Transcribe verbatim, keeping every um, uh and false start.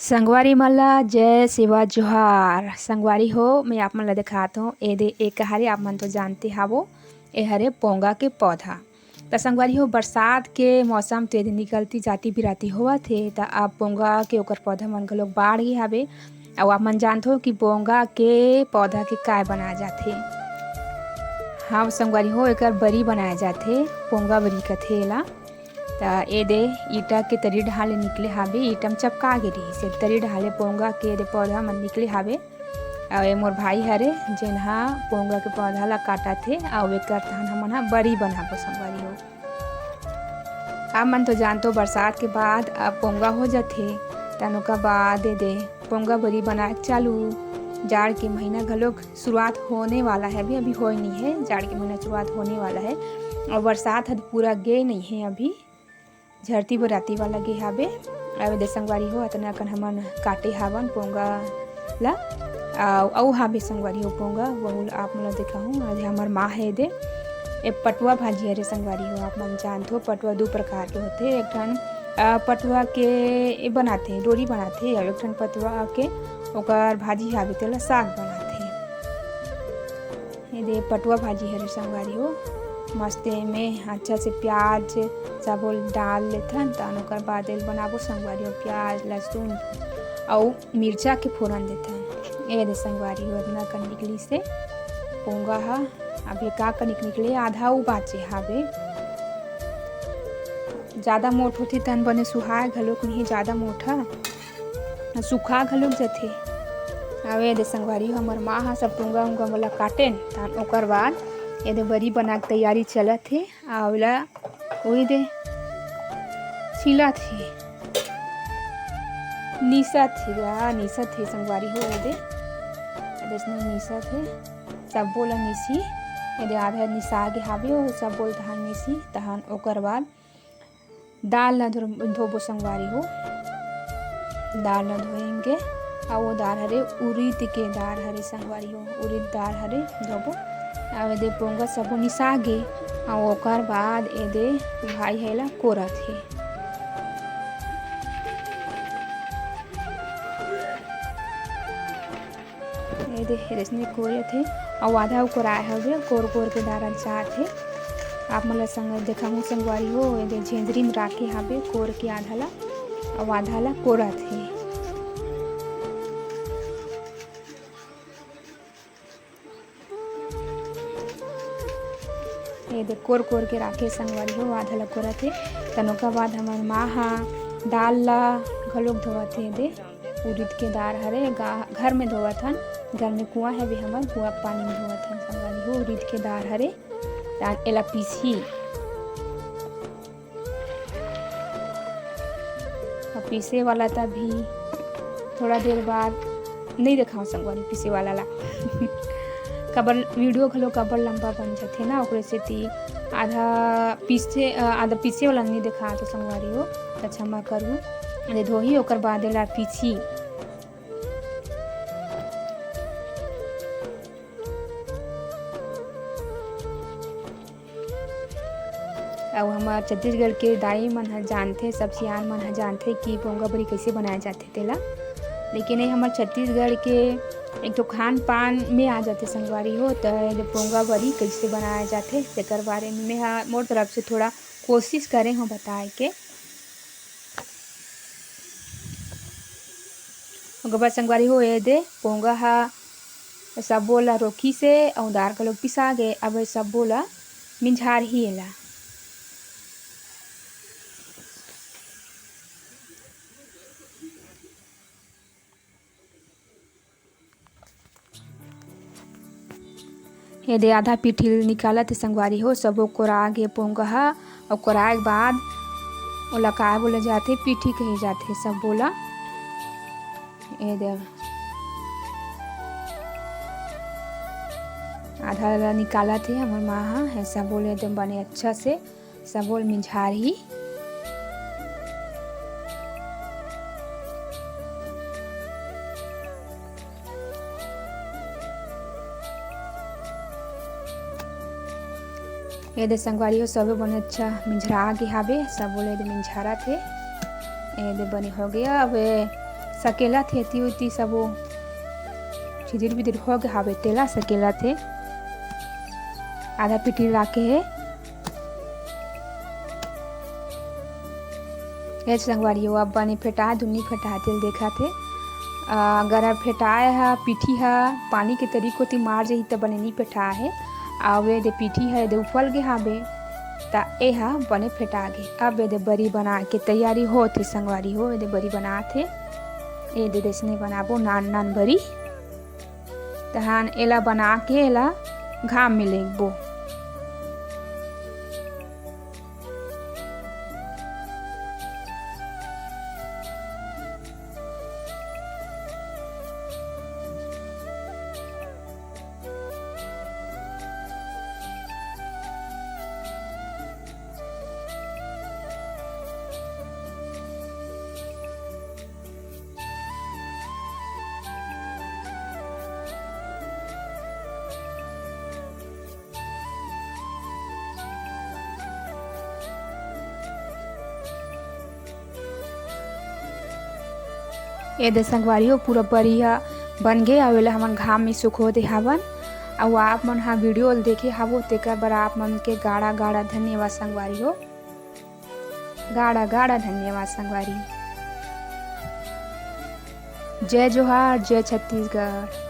संगवारी मन ला जय सेवा जोहार। संगवारी हो, मैं आप मन ला दिखात हूँ, ए दे, ए कहारी आप मन तो जानते हावो, ए हरे पोंगा के पौधा। त संगवारी हो, बरसात के मौसम तो ए दे निकलती जाती बिराती होवत हे, त अब पोंगा के ओकर पौधा मन घलोक बाढ़ गे हावे। अउ आप मन जानत हो कि पोंगा के पौधा के काय बनाए जाथे? हाँ संगवारी हो, एकर बरी बनाए जाथे, पोंगा बरी कथे एला। त ए दे ईटा के तरी डहार ले निकले हावे, ईटा म चपका गे रिहिस हे, तरी डहार ले पोंगा के ए दे पौधा मन निकले हावे। अउ ए मोर भाई हरे, जेन हा पोंगा के पौधा ला काटत हे, अउ एकर तहन हमन हा बरी बनाबो संगवारी हो। आप मन तो जानतो, बरसात के बाद अब पोंगा हो जथे, तहन ओकर बाद ए दे पोंगा बरी बनाए के चालू। जाड़ के महीना घलोक शुरुआत होने वाला है, अभी, अभी होए नहीं है, जाड़ के महीना शुरुआत होने वाला है। और बरसात ह पूरा गे नहीं है अभी, झरती बराती वाला गे हाबे। अब ए दे संगवारी हो, अतना अकन हमन काटे हावन पोंगा ला। अउ, अउ हाबे संगवारी हो पोंगा, वहू ला आप मन ला देखाहूँ। आज हमर माँ हे ए दे, ए पटुआ भाजी हरे संगवारी हो, आप मन जानथो, पटुआ दू प्रकार के होथे, एक ठन, अ, पटुआ के ए बनाथे, डोरी बनाथे, अउ एक ठन पटुआ के ओकर भाजी हाबे, तेला साग बनाथे। ए दे पटुआ भाजी हरे संगवारी हो, मस्त एमे अच्छा से प्याज सबो ल डाल लेथन, तहन ओकर बाद एल बनाबो संगवारी हो, प्याज, लहसुन अउ मिर्चा के फोरन देथन। ए दे संगवारी हो, अतना कन निकलिस हे पोंगा ह, अभी का कनिक निकले, आधा अउ बाचे हाबे। जादा मोट होथे तहन बने सुहाय घलोक नहीं, जादा मोट ह सुखा घलोक जथे। अब ए दे संगवारी हो, हमर माँ ह सब पोंगा उंगा मोला काटेन, तहन ओकर बाद ए दे बरी बना के तैयारी चलत हे। अउ एला ओही दे छिलत हे, नीसत हे, आ, नीसत हे संगवारी हो, ए दे, ए दे इसने नीसत हे, सबो ला नीसही, ए दे आधा निसा गे हाबे, ओ सबो ला तहन नीसही, तहन ओकर बाद दाल ला धो-, धोबो संगवारी हो। दाल ला धोएंगे, अउ वो दाल हरे उरीद के दाल हरे संगवारी हो, उरीद दाल हरे धोबो। अउ ए दे पोंगा सबो निसा गे, अउ ओकर बाद ए दे भाई हे ला कोरत हे। ए दे, ए दे इसने कोरत हे, अउ आधा अउ कोराए हवे, कोर कोर के दार अंचात हे। आप मन ला संग देखाहूँ संगवारी हो, ए दे झेंझरी म राखे हाबे, कोर के आधा ला, अउ आधा ला कोरत हे। ए दे कोर कोर के राखे संगवारी हो, आधा ला कोरत हे। तन ओकर बाद हमर माँ हा दाल ला घलोक धोवत हे। ए दे उरीद के दार हरे, गा-, घर में धोवत हन, घर में कुआँ हवे हमर, कुआँ के पानी में धोवत हन संगवारी हो। उरीद के दार हरे, त एला पीसही। अब पीसे वाला त अभी थोड़ा देर बाद नहीं देखाओ संगवारी पीसे वाला ला। काबर वीडियो घलो काबर लंबा बन जाथे ना, ओकरे सेती आधा पीसे, अ, आधा पीसे वाला नहीं देखा तो संगवारी हो, त क्षमा करू। ये धोही ओकर बाद एला पीसही। अउ हमर छत्तीसगढ़ के दाई मन ह जानथे, सब सियान मन ह जानथे कि पोंगा बरी कइसे बनाए जाथे तेला। लेकिन ये हमर छत्तीसगढ़ के एक ठो खान पान में आ जाथे संगवारी हो, त ये पोंगा बरी कइसे बनाए जाथे तेकर बारे में मैं ह मोर तरफ से थोड़ा कोशिश करे हूँ बताए के। ओकर बाद संगवारी हो, ए दे पोंगा ह सबो ला रोकिस हे अउ दार घलो पिसा गे। अब सबो ला मिंझारही एला। ये दे आधा पीठी निकालत हे संगवारी हो, सबो कोरा गे पोंगा ह। अउ कोराए के बाद ओला काय बोले जाथे, पीठी कहे जाथे सबो ला। ये दे आधा ला निकालत हे हमर माँ ह, हे सबो ले एकदम बने अच्छा से सबो ल मिंझारही। ये दे संगवारी हो, सबे बने अच्छा मिंझरा गे हाबे, सबो ले दे मिंझारत हे। ये दे बने हो गया। अब ये सकेलत हे, एती ओती सबो छिदिर बिदिर हो गे हावे, तेला सकेलत हे। आधा पीठी राखे हे। ए संगवारी हो, अब बने फेंटा, दुन्नी फेंटा तेल देखत हे। अ, अगर अब फेंटाए ह, पीठी ह पानी के तरी कोती मार जही, त बने नी फेंटा हे। अउ ए दे पीठी ह, ए दे उफल गे हावे, त ए ह बने फेंटा गे। अब ए दे बरी बना के तैयारी होत हे संगवारी हो, ए दे बरी बनात हे। ए दे देसने बनाबो नान नान बरी। तहन एला बना के एला घाम में लेगबो। ए दे संगवारी हो, पूरा बरी ह बन गे, अउ एला हमन घाम में सुखो दे हावन। अउ आप मन ह वीडियो ल देखे हावो, तेकर बर आप मन के गाड़ा गाड़ा धन्यवाद संगवारी हो, गाड़ा गाड़ा धन्यवाद संगवारी। जय जोहार, जय छत्तीसगढ़।